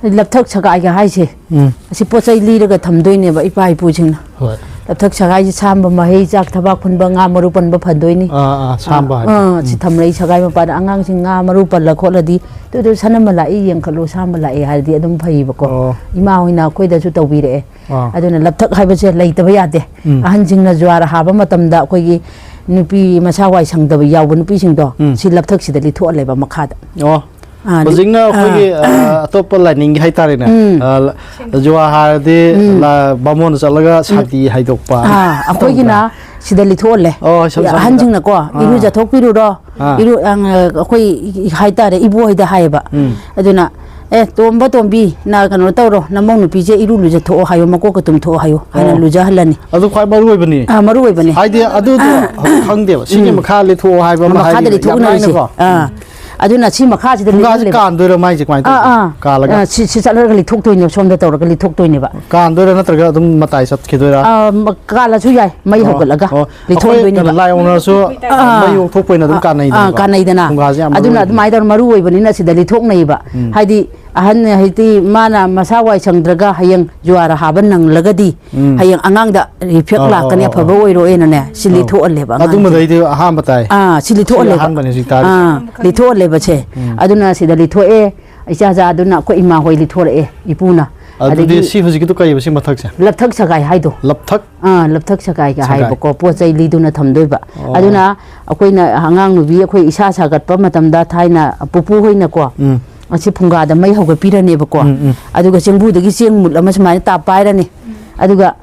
ꯂꯞꯊꯛ ꯁꯒꯥꯏꯒ ꯍꯥꯏꯁꯦ, ꯎꯝ꯫ ꯑꯁꯤ ꯄꯣꯠ ꯆꯩ ꯂꯤꯔꯒ ꯊꯝꯗꯣꯏꯅꯦꯕ ꯏꯄꯥ ꯏꯄꯨꯁꯤꯡꯅ꯫ ꯍꯣꯏ꯫ ꯂꯞꯊꯛ ꯁꯒꯥꯏꯁꯦ ꯁꯥꯝꯕ ꯃꯍꯩ, ꯆꯥꯛ ꯊꯕꯥꯛ ꯈꯨꯟꯕ, ꯉꯥ ꯃꯔꯨ ꯄꯟꯕ ꯐꯟꯗꯣꯏꯅꯤ꯫ ꯑꯥ, ꯑꯥ, ꯁꯥꯝꯕ ꯑꯥ, ꯍꯥꯏꯕ꯫ ꯑꯥ, ꯁꯤ ꯎꯝ꯫ ꯊꯝꯅꯩ ꯁꯒꯥꯏ ꯃꯄꯥꯗ ꯑꯉꯥꯡꯁꯤꯡ ꯉꯥ ꯃꯔꯨ ꯄꯜꯂ ꯈꯣꯠꯂꯗꯤ, "ꯇꯨ, ꯇꯨ, ꯁꯅꯝꯃ ꯂꯥꯛꯏ, ꯌꯦꯡꯈꯠꯂꯣ, ꯁꯥꯝꯕ ꯂꯥꯛꯏ" ꯍꯥꯏꯔꯗꯤ ꯑꯗꯨꯝ ꯐꯩꯌꯦꯕꯀꯣ꯫ ꯑꯣ꯫ ꯏꯃꯥ ꯍꯣꯏꯅ ꯑꯩꯈꯣꯏꯗꯁꯨ ꯇꯧꯕꯤꯔꯛꯑꯦ꯫ ꯑꯥ꯫ ꯑꯗꯨꯅ ꯂꯞꯊꯛ ꯍꯥꯏꯕꯁꯦ ꯂꯩꯇꯕ ꯌꯥꯗꯦ꯫ ꯎꯝ꯫ ꯑꯍꯟꯁꯤꯡꯅ ꯖꯨꯋꯥꯔ ꯍꯥꯕ ꯃꯇꯝꯗ ꯑꯩꯈꯣꯏꯒꯤ ꯅꯨꯄꯤ ꯃꯁꯥ ꯋꯥꯏ ꯁꯪꯗꯕ ꯌꯥꯎꯕ ꯅꯨꯄꯤꯁꯤꯡꯗꯣ, ꯎꯝ꯫ ꯁꯤ ꯂꯞꯊꯛꯁꯤꯗ ꯂꯤꯊꯣꯛꯍꯜꯂꯦꯕ ꯃꯈꯥꯗ꯫ ꯑꯣ꯫ ꯑꯥ, ꯂꯤ-, ꯍꯧꯖꯤꯛꯅ ꯑꯥ꯫ ꯑꯩꯈꯣꯏꯒꯤ, ꯑ, ꯑꯇꯣꯞꯄ ꯂꯥꯏꯅꯤꯡꯒꯤ ꯍꯥꯏꯇꯥꯔꯦꯅꯦ꯫ ꯎꯝ꯫ ꯑ, ꯖꯨꯋꯥ ꯍꯥꯏꯔꯗꯤ ꯎꯝ꯫ ꯂ-, ꯕꯥꯃꯣꯟꯗ ꯆꯠꯂꯒ ꯎꯝ꯫ ꯁꯥꯟꯇꯤ ꯍꯥꯏꯗꯣꯛꯄ ꯑꯥ, ꯑꯩꯈꯣꯏꯒꯤꯅ ꯇꯧꯕ꯭ꯔꯥ? ꯁꯤꯗ ꯂꯤꯊꯣꯛꯍꯜꯂꯦ꯫ ꯑꯣ, ꯁꯝ-, ꯁꯝꯅ ꯑꯍꯟꯁꯤꯡꯅꯀꯣ, ꯑꯥ꯫ "ꯏꯔꯨꯖꯊꯣꯛꯄꯤꯔꯨꯔꯣ, ꯑꯥ꯫ ꯏꯔꯨ-, ꯑꯪ, ꯑꯩꯈꯣꯏ ꯍꯥꯏꯇꯥꯔꯦ, ꯏꯕꯣ ꯍꯣꯏꯗ ꯍꯥꯏꯌꯦꯕ꯫ ꯎꯝ꯫ ꯑꯗꯨꯅ, "ꯑꯦ, ꯇꯣꯝꯕ, ꯇꯣꯝꯕꯤ, ꯅ ꯀꯩꯅꯣ ꯇꯧꯔꯣ, ꯅꯃꯧ ꯅꯨꯄꯤꯁꯦ ꯏꯔꯨ ꯂꯨꯖꯊꯣꯛꯑꯣ ꯍꯥꯏꯌꯣ, ꯃꯀꯣꯛꯀ ꯇꯨꯝꯊꯣꯛꯑꯣ ꯍꯥꯏꯌꯣ" ꯍꯥꯏꯅ ꯑꯣ꯫ ꯂꯨꯖꯍꯜꯂꯅꯤ꯫ ꯑꯗꯨ ꯈ꯭ꯋꯥꯏ ꯃꯔꯨ ꯑꯣꯏꯕꯅꯤ꯫ ꯑꯥ, ꯃꯔꯨ ꯑꯣꯏꯕꯅꯤ꯫ ꯍꯥꯏꯗꯤ ꯑꯗꯨꯗꯣ ꯑꯥ꯫ ꯍꯧꯖꯤꯛ ꯈꯪꯗꯦꯕ꯫ ꯁꯤꯒꯤ ꯎꯝ꯫ ꯃꯈꯥ ꯂꯤꯊꯣꯛꯑꯣ ꯍꯥꯏꯕ ꯑꯃ ꯃꯈꯥꯗ ꯍꯥꯏꯔꯤꯕ꯫ ꯌꯥꯝ ꯂꯤꯊꯣꯛꯅꯔꯤꯁꯦ꯫ ꯂꯥꯏꯅꯀꯣ꯫ ꯑꯥ꯫ ꯎꯝ꯫ ꯑꯗꯨꯅ ꯁꯤ ꯃꯈꯥꯁꯤꯗ ꯐꯨꯡꯒꯥꯁꯦ ꯂꯤꯊꯣꯛꯍꯜꯂꯦꯕ꯫ ꯀꯥꯟꯗꯣꯏꯔꯣ ꯃꯥꯏꯁꯦ ꯀꯃꯥꯏꯅ ꯑꯥ, ꯇꯧꯗꯣꯏꯅꯣ? ꯑꯥ꯫ ꯀꯥꯜꯂꯒ? ꯑꯥ, ꯁꯤ, ꯁꯤ ꯆꯠꯂꯒ ꯂꯤꯊꯣꯛꯇꯣꯏꯅꯦꯕ, ꯁꯣꯝꯗ ꯇꯧꯔꯒ ꯂꯤꯊꯣꯛꯇꯣꯏꯅꯦꯕ꯫ ꯀꯥꯟꯗꯣꯏꯔꯥ ꯅꯠꯇ꯭ꯔꯒ ꯑꯗꯨꯝ ꯃꯇꯥꯏ ꯆꯠꯈꯤꯗꯣꯏꯔꯥ? ꯑꯥ, ꯃ-, ꯀꯥꯜꯂꯁꯨ ꯌꯥꯏ, ꯃꯩ ꯑꯣ, ꯍꯧꯒꯠꯂꯒ ꯑꯣ꯫ ꯑꯩꯈꯣꯏ ꯂꯤꯊꯣꯛꯇꯣꯏꯅꯦꯕ꯫ ꯀꯩꯅꯣ, ꯂꯥꯏ ꯑꯣꯛꯅꯔꯁꯨ ꯑꯥ, ꯃꯩ ꯑꯣꯛꯊꯣꯛꯄ ꯑꯣꯏꯅ ꯑꯗꯨꯝ ꯑꯥ, ꯀꯥꯟꯅꯩꯗꯅꯀꯣ꯫ ꯑꯥ, ꯀꯥꯟꯅꯩꯗꯅ꯫ ꯐꯨꯡꯒꯥꯁꯦ ꯌꯥꯝ ꯃꯔꯨ ꯑꯗꯨꯅ ꯑꯣꯏꯕꯅꯤ꯫ ꯑꯗꯨꯃꯥꯏꯅ ꯇꯧꯔ ꯃꯔꯨ ꯑꯣꯏꯕꯅꯤꯅ ꯁꯤꯗ ꯂꯤꯊꯣꯛꯅꯩꯕ꯫ ꯎꯝ꯫ ꯍꯥꯏꯗꯤ ꯑꯍꯟ ꯍꯥꯏꯗꯤ ꯃꯥꯅ ꯃꯁꯥ ꯋꯥꯏ ꯁꯪꯗ꯭ꯔꯒ ꯍꯌꯦꯡ ꯖꯨꯋꯥꯔ ꯍꯥꯕ ꯅꯪꯂꯒꯗꯤ ꯎꯝ꯫ ꯍꯌꯦꯡ ꯑꯉꯥꯡꯗ effect ꯑꯧ, ꯑꯧ, ꯂꯥꯛꯀꯅꯤ, ꯑꯧ, ꯑꯐꯕ ꯑꯧ꯫ ꯑꯣꯏꯔꯣꯏꯅꯅꯦ, ꯁꯤ ꯑꯧ꯫ ꯂꯤꯊꯣꯛꯍꯜꯂꯦꯕ ꯑꯉꯥꯡꯁꯦ꯫ ꯑꯗꯨꯝꯕꯗꯩꯗꯤ ꯑꯍꯥꯟꯕ ꯇꯥꯏ꯫ ꯑꯥ, ꯁꯤ ꯁꯤ ꯂꯤꯊꯣꯛꯍꯜꯂꯦꯕ꯫ ꯑꯍꯥꯟꯕꯅꯦ ꯍꯧꯖꯤꯛ ꯇꯥꯔꯤꯁꯦ꯫ ꯑꯥ, ꯂꯤꯊꯣꯛꯍꯜꯂꯦꯕ ꯁꯦ꯫ ꯎꯝ꯫ ꯑꯗꯨꯅ ꯁꯤꯗ ꯂꯤꯊꯣꯛꯑꯦ, ꯏꯆꯥ ꯏꯆꯥ ꯑꯗꯨꯅ ꯑꯩꯈꯣꯏ ꯏꯃꯥ ꯍꯣꯏ ꯂꯤꯊꯣꯔꯛꯑꯦ, ꯏꯄꯨꯅ꯫ ꯑꯗꯨꯗꯤ ꯑꯗꯒꯤ ꯁꯤ ꯍꯧꯖꯤꯛꯀꯤꯗꯣ ꯀꯩꯕ ꯁꯤ ꯃꯊꯛꯁꯦ? ꯂꯞꯊꯛ ꯁꯒꯥꯏ ꯍꯥꯏꯗꯣ꯫ ꯂꯞꯊꯛ? ꯑꯥ, ꯂꯞꯊꯛ ꯁꯒꯥꯏꯒ ꯁꯒꯥꯏ꯫ ꯍꯥꯏꯕꯀꯣ, ꯄꯣꯠ ꯆꯩ ꯂꯤꯗꯨꯅ ꯊꯝꯗꯣꯏꯕ꯫ ꯑꯣ꯫ ꯑꯗꯨꯅ ꯑꯩꯈꯣꯏꯅ ꯑꯉꯥꯡ ꯅꯨꯕꯤ ꯑꯩꯈꯣꯏ ꯏꯁꯥ ꯁꯥꯒꯠꯄ ꯃꯇꯝꯗ ꯊꯥꯏꯅ ꯄꯨꯄꯨ ꯍꯣꯏꯅꯀꯣ, ꯎꯝ꯫ ꯑꯁꯤ ꯐꯨꯡꯒꯥꯗ ꯃꯩ ꯍꯧꯒꯠꯄꯤꯔꯅꯦꯕꯀꯣ꯫ ꯎꯝ, ꯎꯝ꯫ ꯑꯗꯨꯒ ꯆꯦꯡꯕꯨꯗꯒꯤ ꯆꯦꯡ ꯃꯨꯠ ꯑꯃ ꯁꯨꯃꯥꯏꯅ ꯇꯥꯞ ꯄꯥꯏꯔꯅꯤ꯫ ꯑꯗꯨꯒ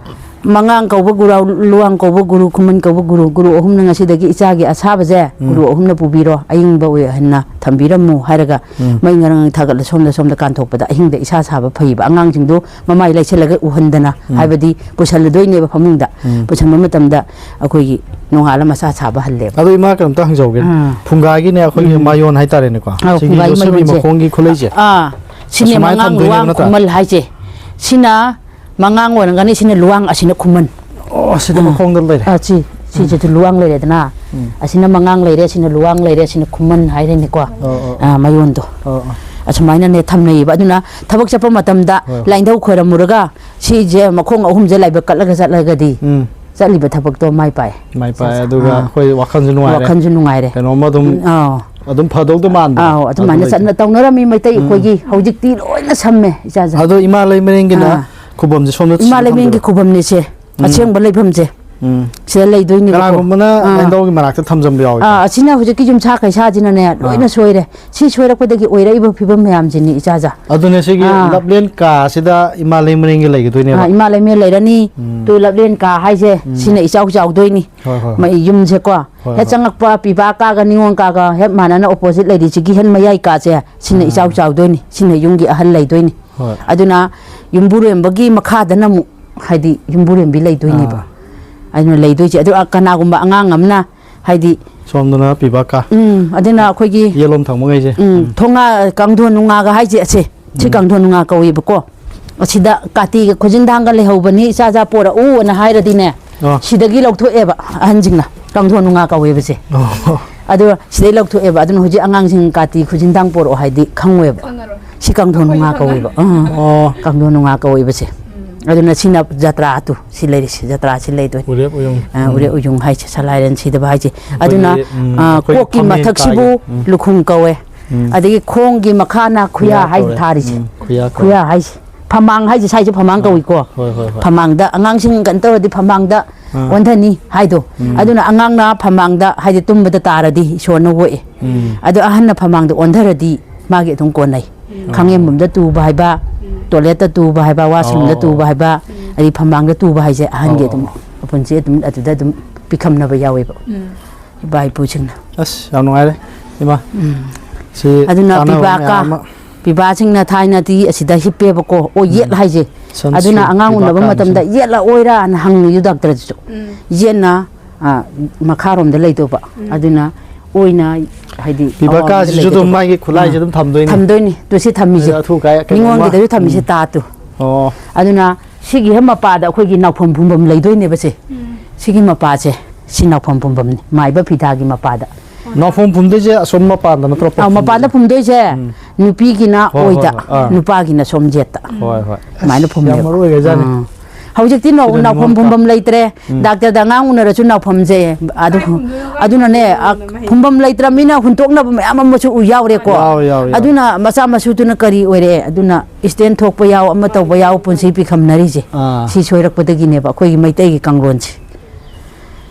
ꯃꯉꯥꯡ ꯀꯧꯕ ꯒꯨꯔꯨ, ꯂꯨꯋꯥꯡ ꯀꯧꯕ ꯒꯨꯔꯨ, ꯈꯨꯃꯟ ꯀꯧꯕ ꯒꯨꯔꯨ, ꯒꯨꯔꯨ ꯑꯍꯨꯝꯅ ꯉꯁꯤꯗꯒꯤ ꯏꯆꯥꯒꯤ ꯑꯁꯥꯕꯁꯦ ꯎꯝ꯫ ꯒꯨꯔꯨ ꯑꯍꯨꯝꯅ ꯄꯨꯕꯤꯔꯣ, ꯑꯌꯤꯡꯕ ꯑꯣꯏꯍꯟꯅ ꯊꯝꯕꯤꯔꯝꯃꯨ ꯍꯥꯏꯔꯒ ꯎꯝ꯫ ꯃꯩ ꯉꯔꯪ ꯊꯥꯒꯠꯂ ꯁꯣꯝꯗ, ꯁꯣꯝꯗ ꯀꯥꯟꯊꯣꯛꯄꯗ ꯑꯍꯤꯡꯗ ꯏꯁꯥ ꯁꯥꯕ ꯐꯩꯕ꯫ ꯑꯉꯥꯡꯁꯤꯡꯗꯣ ꯃꯃꯥꯏ ꯂꯩꯁꯜꯂꯒ ꯎꯍꯟꯗꯅ, ꯎꯝ꯫ ꯍꯥꯏꯕꯗꯤ ꯄꯨꯁꯜꯂꯗꯣꯏꯅꯦꯕ ꯐꯃꯨꯡꯗ꯫ ꯎꯝ꯫ ꯄꯨꯁꯟꯕ ꯃꯇꯝꯗ ꯑꯩꯈꯣꯏꯒꯤ ꯅꯣꯡꯉꯥꯜꯂ ꯃꯁꯥ ꯁꯥꯕ ꯍꯜꯂꯦꯕ꯫ ꯑꯗꯣ ꯏꯃꯥ, ꯀꯩꯅꯣꯝꯇ ꯍꯪꯖꯍꯧꯒꯦ꯫ ꯑꯥ꯫ ꯐꯨꯡꯒꯥꯒꯤꯅꯦ, ꯑꯩꯈꯣꯏꯒꯤ ꯎꯝ꯫ ꯃꯥꯏꯌꯣꯟ ꯍꯥꯏꯇꯥꯔꯦꯅꯦꯀꯣ꯫ ꯑꯥꯎ, ꯁꯤꯒꯤ ꯐꯨꯡꯒꯥꯒꯤ ꯌꯣꯠꯁꯕꯤ ꯃꯥꯏꯌꯣꯟꯁꯦ꯫ ꯃꯈꯣꯡꯒꯤ ꯈꯨꯠꯂꯩꯁꯦ꯫ ꯑꯥ, ꯁꯤꯅꯦ ꯑꯁꯨꯃꯥꯏꯅ ꯃꯉꯥꯡ ꯊꯝꯗꯣꯏꯅꯦꯕ ꯂꯨꯋꯥꯡ ꯅꯠꯇ꯭ꯔꯥ? ꯈꯨꯃꯜ ꯍꯥꯏꯁꯦ꯫ ꯁꯤꯅ ꯃꯉꯥꯡ ꯑꯣꯏꯔꯒꯅꯤ, ꯁꯤꯅ ꯂꯨꯋꯥꯡ, ꯑꯁꯤꯅ ꯈꯨꯃꯟ꯫ ꯑꯣ, ꯁꯤꯗ ꯑꯥ꯫ ꯃꯈꯣꯡꯗ ꯂꯩꯔꯦ꯫ ꯑꯥ, ꯁꯤ, ꯁꯤꯁꯤꯗꯤ ꯂꯨꯋꯥꯡ ꯂꯩꯔꯦꯗꯅ꯫ ꯎꯝ꯫ ꯑꯁꯤꯅ ꯃꯉꯥꯡ ꯂꯩꯔꯦ, ꯁꯤꯅ ꯂꯨꯋꯥꯡ ꯂꯩꯔꯦ, ꯁꯤꯅ ꯈꯨꯃꯟ ꯍꯥꯏꯔꯦꯅꯦꯀꯣ꯫ ꯑꯣ, ꯑꯣ꯫ ꯑꯥ, ꯃꯌꯣꯟꯗꯣ꯫ ꯑꯣ, ꯑꯣ꯫ ꯑꯁꯨꯃꯥꯏꯅꯅꯦ ꯊꯝꯅꯩꯌꯦꯕ꯫ ꯑꯗꯨꯅ ꯊꯕꯛ ꯆꯠꯄ ꯃꯇꯝꯗ ꯍꯣꯏ, ꯍꯣꯏ꯫ ꯂꯥꯏꯅꯤꯡꯊꯧ ꯈꯣꯏꯔꯝꯃꯨꯔꯒ ꯁꯤꯁꯦ ꯃꯈꯣꯡ ꯑꯍꯨꯝꯁꯦ ꯂꯥꯏꯕꯛ ꯀꯠꯂꯒ ꯆꯠꯂꯒꯗꯤ ꯎꯝ꯫ ꯆꯠꯂꯤꯕ ꯊꯕꯛꯇꯣ ꯃꯥꯏ ꯄꯥꯛꯑꯦ꯫ ꯃꯥꯏ ꯄꯥꯛꯑꯦ, ꯏꯁꯥꯁꯦ꯫ ꯑꯗꯨꯒ ꯑꯥ꯫ ꯑꯩꯈꯣꯏ ꯋꯥꯈꯜꯁꯨ ꯅꯨꯡꯉꯥꯏꯔꯦ꯫ ꯋꯥꯈꯜꯁꯨ ꯅꯨꯡꯉꯥꯏꯔꯦ꯫ ꯀꯩꯅꯣꯝꯃ ꯑꯗꯨꯝ ꯎꯝ, ꯑꯥꯎ꯫ ꯑꯗꯨꯝ ꯐꯗꯧꯗꯣ ꯃꯥꯟꯕꯗꯣ꯫ ꯑꯥꯎ, ꯑꯗꯨ ꯑꯗꯨꯃꯥꯏꯅ ꯂꯩꯇ꯭ꯔꯦ꯫ ꯆꯠꯅ ꯇꯧꯅꯔꯝꯃꯤ ꯃꯩꯇꯩ ꯎꯝ꯫ ꯑꯩꯈꯣꯏꯒꯤ꯫ ꯍꯧꯖꯤꯛꯇꯤ ꯂꯣꯏꯅ ꯁꯝꯃꯦ, ꯏꯆꯥꯁꯦ꯫ ꯑꯗꯣ ꯏꯃꯥ ꯂꯩꯃꯔꯦꯟꯒꯤꯅ ꯑꯥ꯫ ꯈꯨꯕꯝꯁꯦ ꯁꯣꯝꯗ ꯏꯃꯥ ꯊꯤꯕ ꯂꯩꯃꯔꯦꯟꯒꯤ ꯐꯪꯗꯣꯏꯔꯣ? ꯈꯨꯕꯝꯅꯤꯁꯦ꯫ ꯎꯝ꯫ ꯑꯁꯦꯡꯕ ꯂꯩꯐꯝꯁꯦ꯫ ꯎꯝ꯫ ꯁꯤꯗ ꯂꯩꯗꯣꯏꯅꯦꯕꯀꯣ꯫ ꯀꯅꯥꯒꯨꯝꯕꯅ ꯑꯥ꯫ ꯂꯥꯏꯅꯤꯡꯊꯧꯒꯤ ꯃꯅꯥꯛꯇ ꯊꯝꯖꯟꯕ ꯌꯥꯎꯋꯦ꯫ ꯑꯥ, ꯑꯁꯤꯅ ꯍꯧꯖꯤꯛꯀꯤ ꯌꯨꯝꯁꯥ ꯀꯩꯁꯥꯁꯤꯅꯅꯦ, ꯂꯣꯏꯅ ꯑꯥ꯫ ꯁꯣꯏꯔꯦ꯫ ꯁꯤ ꯁꯣꯏꯔꯛꯄꯗꯒꯤ ꯑꯣꯏꯔꯛꯏꯕ ꯐꯤꯕꯝ ꯃꯌꯥꯝꯁꯤꯅꯤ, ꯏꯆꯥꯖꯥ꯫ ꯑꯗꯨꯅꯦ, ꯁꯤꯒꯤ ꯑꯥ꯫ ꯂꯞꯂꯦꯟ ꯀꯥ ꯑꯁꯤꯗ ꯏꯃꯥ ꯂꯩꯃꯔꯦꯟꯒꯤ ꯂꯩꯒꯗꯣꯏꯅꯦꯕ꯫ ꯑꯥ, ꯏꯃꯥ ꯂꯩꯃꯔꯦꯟ ꯂꯩꯔꯅꯤ꯫ ꯎꯝ꯫ ꯇꯨ ꯂꯞꯂꯦꯟ ꯀꯥ ꯍꯥꯏꯁꯦ, ꯎꯝ꯫ ꯁꯤꯅ ꯏꯆꯥꯎ ꯆꯥꯎꯗꯣꯏꯅꯤ꯫ ꯍꯣꯏ, ꯍꯣꯏ, ꯍꯣꯏ꯫ ꯃ-, ꯌꯨꯝꯁꯦꯀꯣ꯫ ꯍꯣꯏ, ꯍꯦꯛ ꯍꯣꯏ꯫ ꯆꯪꯉꯛꯄ ꯄꯤꯕꯥ ꯀꯥꯒ ꯅꯤꯉꯣꯜ ꯀꯥꯒ ꯍꯦꯛ ꯃꯥꯟꯅꯅ opposite ꯂꯩꯔꯤꯁꯤꯒꯤ ꯍꯦꯟ ꯃꯌꯥꯏ ꯀꯥꯁꯦ, ꯁꯤꯅ ꯑꯥ꯫ ꯏꯆꯥꯎ ꯆꯥꯎꯗꯣꯏꯅꯤ꯫ ꯁꯤꯅ ꯌꯨꯝꯒꯤ ꯑꯍꯜ ꯂꯩꯗꯣꯏꯅꯤ꯫ ꯍꯣꯏ꯫ ꯑꯗꯨꯅ ꯌꯨꯝꯕꯨꯔꯦꯝꯕꯒꯤ ꯃꯈꯥꯗꯅ ꯑꯃꯨꯛ, ꯍꯥꯏꯗꯤ, ꯌꯨꯝꯕꯨꯔꯦꯝꯕꯤ ꯂꯩꯗꯣꯏꯅꯦꯕ꯫ ꯑꯥ꯫ ꯑꯗꯨꯅ ꯂꯩꯗꯣꯏꯁꯦ꯫ ꯑꯗꯨ, ꯑ, ꯀꯅꯥꯒꯨꯝꯕ ꯑꯉꯥꯡ ꯑꯃꯅ, ꯍꯥꯏꯗꯤ, ꯁꯣꯝꯗꯅ ꯄꯤꯕꯥ ꯀꯥ꯫ ꯎꯝ, ꯑꯗꯨꯅ ꯑꯩꯈꯣꯏꯒꯤ, ꯌꯦꯠꯂꯣꯝ ꯊꯪꯕꯉꯩꯁꯦ꯫ ꯎꯝ, ꯎꯝ꯫ ꯊꯣꯡꯉꯥ, ꯀꯥꯡꯊꯣꯟ ꯅꯨꯡꯉꯥꯒ ꯍꯥꯏꯁꯦ, ꯑꯁꯦ, ꯁꯤ ꯎꯝ꯫ ꯀꯥꯡꯊꯣꯟ ꯅꯨꯡꯉꯥ ꯀꯧꯋꯦꯕꯀꯣ꯫ ꯑꯁꯤꯗ ꯀꯥꯇꯤꯒ ꯈꯨꯖꯤꯟꯊꯥꯡꯒ ꯂꯩꯍꯧꯕꯅꯤ, ꯏꯆꯥ ꯏꯆꯥ ꯄꯣꯔꯛꯎꯅ ꯍꯥꯏꯔꯗꯤꯅꯦ, ꯑꯣ꯫ ꯁꯤꯗꯒꯤ ꯂꯧꯊꯣꯛꯑꯦꯕ ꯑꯍꯟꯁꯤꯡꯅ, ꯀꯥꯡꯊꯣꯟ ꯅꯨꯡꯉꯥ ꯀꯧꯋꯦꯕꯁꯦ꯫ ꯑꯣ꯫ ꯑꯗꯣ ꯁꯤꯗꯩ ꯂꯧꯊꯣꯛꯑꯦꯕ꯫ ꯑꯗꯨꯅ ꯍꯧꯖꯤꯛ ꯑꯉꯥꯡꯁꯤꯡ ꯀꯥꯇꯤ ꯈꯨꯖꯤꯟꯊꯥꯡ ꯄꯣꯔꯛꯑꯣ ꯍꯥꯏꯗꯤ ꯈꯪꯉꯣꯏꯕ꯫ ꯈꯪꯉꯔꯣꯏ꯫ ꯁꯤ ꯀꯥꯡꯊꯣꯟ ꯑꯩꯈꯣꯏꯁꯨ ꯅꯨꯡꯉꯥ ꯈꯪꯉꯔꯣꯏ꯫ ꯀꯧꯋꯦꯕ꯫ ꯑꯥ꯫ ꯑꯣ꯫ ꯀꯥꯡꯊꯣꯟ ꯅꯨꯡꯉꯥ ꯀꯧꯋꯦꯕꯁꯦ꯫ ꯎꯝ꯫ ꯑꯗꯨꯅ ꯁꯤꯅ ꯖꯇ꯭ꯔꯥꯗꯨ, ꯁꯤ ꯂꯩꯔꯤꯁꯦ, ꯖꯇ꯭ꯔꯥꯁꯤ ꯂꯩꯗꯣꯏꯅꯤ꯫ ꯎꯔꯦꯞ ꯎꯌꯨꯡ꯫ ꯑ, ꯎꯝ꯫ ꯎꯔꯦꯞ ꯎꯌꯨꯡ ꯍꯥꯏꯁꯦ, ꯁꯂꯥꯏꯔꯦꯟ ꯁꯤꯗꯕ ꯍꯥꯏꯁꯦ꯫ ꯑꯗꯨꯅ, ꯑꯩꯈꯣꯏꯒꯤ, ꯎꯝ, ꯑ, ꯑꯩꯈꯣꯏꯒꯤ ꯀꯣꯛꯀꯤ ꯐꯝꯃꯦꯟ ꯃꯊꯛꯁꯤꯕꯨ ꯀꯥꯒꯤ꯫ ꯎꯝ꯫ ꯂꯨꯈꯨꯝ ꯀꯧꯋꯦ꯫ ꯎꯝ꯫ ꯑꯗꯒꯤ ꯈꯣꯡꯒꯤ ꯃꯈꯥꯅ ꯈꯨꯌꯥ ꯈꯨꯌꯥ ꯍꯥꯏꯁꯦ ꯀꯧꯋꯦ꯫ ꯊꯥꯔꯤꯁꯦ꯫ ꯎꯝ, ꯈꯨꯌꯥ ꯀꯧꯋꯦ꯫ ꯈꯨꯌꯥ ꯍꯥꯏꯁꯦ꯫ ꯐꯃꯥꯡ ꯍꯥꯏꯁꯦ, ꯁꯥꯏꯁꯦ ꯐꯃꯥꯡ ꯑꯥ꯫ ꯀꯧꯏꯀꯣ꯫ ꯍꯣꯏ, ꯍꯣꯏ, ꯍꯣꯏ꯫ ꯐꯃꯥꯡꯗ ꯑꯉꯥꯡꯁꯤꯡ ꯀꯩꯅꯣ ꯇꯧꯔꯗꯤ ꯐꯃꯥꯡꯗ ꯑꯥ꯫ ꯑꯣꯟꯊꯅꯤ ꯍꯥꯏꯗꯣ꯫ ꯎꯝ꯫ ꯑꯗꯨꯅ ꯑꯉꯥꯡꯅ ꯐꯃꯥꯡꯗ, ꯍꯥꯏꯗꯤ, ꯇꯨꯝꯕꯗ ꯇꯥꯔꯗꯤ ꯏꯁꯣꯔꯅ ꯑꯣꯛꯑꯦ꯫ ꯎꯝ꯫ ꯑꯗꯣ ꯑꯍꯟꯅ ꯐꯃꯥꯡꯗ ꯑꯣꯟꯊꯔꯗꯤ ꯃꯥꯒꯤ ꯑꯗꯨꯝ ꯀꯣꯟꯅꯩ꯫ ꯈꯥꯡꯉꯦꯝꯕꯝꯗ ꯇꯨꯕ ꯍꯥꯏꯕ, ꯇꯣꯏꯂꯦꯠꯇ ꯇꯨꯕ ꯍꯥꯏꯕ, ꯋꯥꯁꯔꯨꯝꯗ ꯑꯣ꯫ ꯇꯨꯕ ꯍꯥꯏꯕ, ꯑꯗꯩ ꯐꯝꯃꯥꯡꯗ ꯇꯨꯕ ꯍꯥꯏꯁꯦ ꯑꯍꯟꯒꯤ ꯑꯣ, ꯑꯗꯨꯝ ꯑꯣ꯫ ꯃꯄꯨꯟꯁꯤ ꯑꯗꯨꯝ ꯑꯗꯨꯗ ꯑꯗꯨꯝ ꯄꯤꯈꯝꯅꯕ ꯌꯥꯎꯋꯦꯕ꯫ ꯎꯝ꯫ ꯏꯄꯥ ꯏꯄꯨꯁꯤꯡꯅ꯫ ꯑꯁ, ꯌꯥꯝ ꯅꯨꯡꯉꯥꯏꯔꯦ, ꯏꯃꯥ꯫ ꯎꯝ꯫ ꯁꯤ ꯑꯗꯨꯅ ꯀꯥꯟꯅꯕ ꯄꯤꯕꯥꯀꯥ, ꯃꯌꯥꯝ ꯑꯃ꯫ ꯄꯤꯕꯥꯁꯤꯡꯅ ꯊꯥꯏꯅꯗꯤ ꯑꯁꯤꯗ ꯍꯤꯞꯄꯦꯕꯀꯣ, ꯑꯣ, ꯌꯦꯠ ꯎꯝ꯫ ꯍꯥꯏꯁꯦ꯫ ꯁꯟ ꯑꯗꯨꯅ ꯁ꯭ꯀ꯭ꯔꯤꯟ ꯑꯉꯥꯡ ꯎꯅꯕ ꯄꯤꯕꯥꯀꯥ ꯃꯇꯝꯗ ꯍꯥꯏꯁꯦ꯫ ꯌꯦꯠꯂ ꯑꯣꯏꯔꯥꯅ ꯍꯪꯉꯤꯌꯨ ꯗꯥꯛꯇꯔꯗꯨꯁꯨ꯫ ꯎꯝ꯫ ꯌꯦꯠꯅ, ꯑ, ꯃꯈꯥꯔꯣꯝꯗ ꯂꯩꯗꯧꯕ꯫ ꯎꯝ꯫ ꯑꯗꯨꯅ ꯑꯣꯏꯅ, ꯍꯥꯏꯗꯤ, ꯄꯤꯕꯥꯀꯥꯁꯤꯁꯨ ꯑꯋꯥꯡꯕꯗ ꯑꯗꯨꯝ ꯂꯩꯒꯗꯧꯕ꯫ ꯃꯥꯒꯤ ꯈꯨꯠꯂꯥꯏꯁꯦ ꯑꯥ꯫ ꯑꯗꯨꯝ ꯊꯝꯗꯣꯏꯅꯤ꯫ ꯊꯝꯗꯣꯏꯅꯤ꯫ ꯇꯨ ꯁꯤ ꯊꯝꯃꯤꯁꯦ꯫ ꯑꯗ ꯑꯊꯨ ꯑꯀꯥꯏ ꯀꯩꯅꯣꯝꯃ꯫ ꯃꯤꯉꯣꯟꯒꯤꯗꯁꯨ ꯊꯝꯃꯤꯁꯦ ꯎꯝ꯫ ꯇꯥ ꯇꯨ꯫ ꯑꯣ꯫ ꯑꯗꯨꯅ ꯁꯤꯒꯤ ꯍꯦꯛ ꯃꯄꯥꯗ ꯑꯩꯈꯣꯏꯒꯤ ꯅꯥꯎꯐꯝ ꯐꯨꯝꯐꯝ ꯂꯩꯗꯣꯏꯅꯦꯕ ꯁꯦ꯫ ꯎꯝ꯫ ꯁꯤꯒꯤ ꯃꯄꯥꯁꯦ, ꯁꯤ ꯅꯥꯎꯐꯝ ꯐꯨꯝꯐꯝꯅꯤ, ꯃꯥꯏꯕ ꯐꯤꯗꯥꯒꯤ ꯃꯄꯥꯗ꯫ ꯅꯥꯎꯐꯝ ꯐꯨꯝꯗꯣꯏꯁꯦ ꯑꯁꯣꯝ ꯃꯄꯥꯟꯗ ꯅꯠꯇ꯭ꯔꯣ ꯑꯥ, ꯃꯄꯥꯟꯗ ꯐꯨꯝꯗꯣꯏꯁꯦ? ꯐꯨꯝꯗꯣꯏꯁꯦ ꯎꯝ꯫ ꯅꯨꯄꯤꯒꯤꯅ ꯍꯣꯏ, ꯍꯣꯏ, ꯑꯣꯏꯗ, ꯍꯣꯏ꯫ ꯑꯥ꯫ ꯅꯨꯄꯥꯒꯤꯅ ꯁꯣꯝ ꯖꯦꯠꯇ꯫ ꯍꯣꯏ, ꯍꯣꯏ꯫ ꯑꯗꯨꯃꯥꯏꯅ ꯑꯁ, ꯌꯥꯝ ꯐꯨꯝꯃꯦꯕ꯫ ꯃꯔꯨ ꯑꯣꯏꯒ꯭ꯔꯖꯥꯠꯅꯤ꯫ ꯑꯥ꯫ ꯍꯧꯖꯤꯛꯇꯤ ꯅꯥꯎ-, ꯑꯗꯨꯅ ꯅꯥꯎꯐꯝ ꯅꯤꯉꯣꯜ ꯐꯨꯝꯐꯝ ꯀꯥ-, ꯂꯩꯇ꯭ꯔꯦ꯫ ꯎꯝ꯫ ꯗꯥꯛꯇꯔꯗ ꯑꯉꯥꯡ ꯎꯅꯔꯁꯨ ꯅꯥꯎꯐꯝꯁꯦ ꯑꯗꯨ, ꯃꯥꯏ ꯐꯨꯝꯗꯣꯏꯅꯣ ꯀꯥꯏ ꯑꯗꯨꯅꯅꯦ, ꯐꯨꯝꯗꯣꯏꯅꯣ ꯑ, ꯃꯍꯩ꯫ ꯐꯨꯝꯐꯝ ꯂꯩꯇ꯭ꯔꯕꯅꯤꯅ ꯍꯨꯟꯇꯣꯛꯅꯕ ꯃꯌꯥꯝ ꯑꯃꯁꯨ ꯎ ꯌꯥꯎꯔꯦꯀꯣ꯫ ꯌꯥꯎꯔꯦ, ꯌꯥꯎꯔꯦ, ꯌꯥꯎꯔꯦ꯫ ꯑꯗꯨꯅ ꯃꯆꯥ ꯃꯁꯨꯗꯨꯅ ꯀꯔꯤ ꯑꯣꯏꯔꯦ? ꯑꯗꯨꯅ ꯏꯁꯇꯦꯟ ꯊꯣꯛꯄ ꯌꯥꯎ, ꯑꯃ ꯇꯧꯕ ꯌꯥꯎ, ꯄꯨꯟꯁꯤ ꯄꯤꯈꯝꯅꯔꯤꯁꯦ꯫ ꯑꯥ꯫ ꯁꯤ ꯁꯣꯏꯔꯛꯄꯗꯒꯤꯅꯦꯕ ꯑꯩꯈꯣꯏꯒꯤ ꯃꯩꯇꯩꯒꯤ ꯀꯥꯡꯂꯣꯟꯁꯦ꯫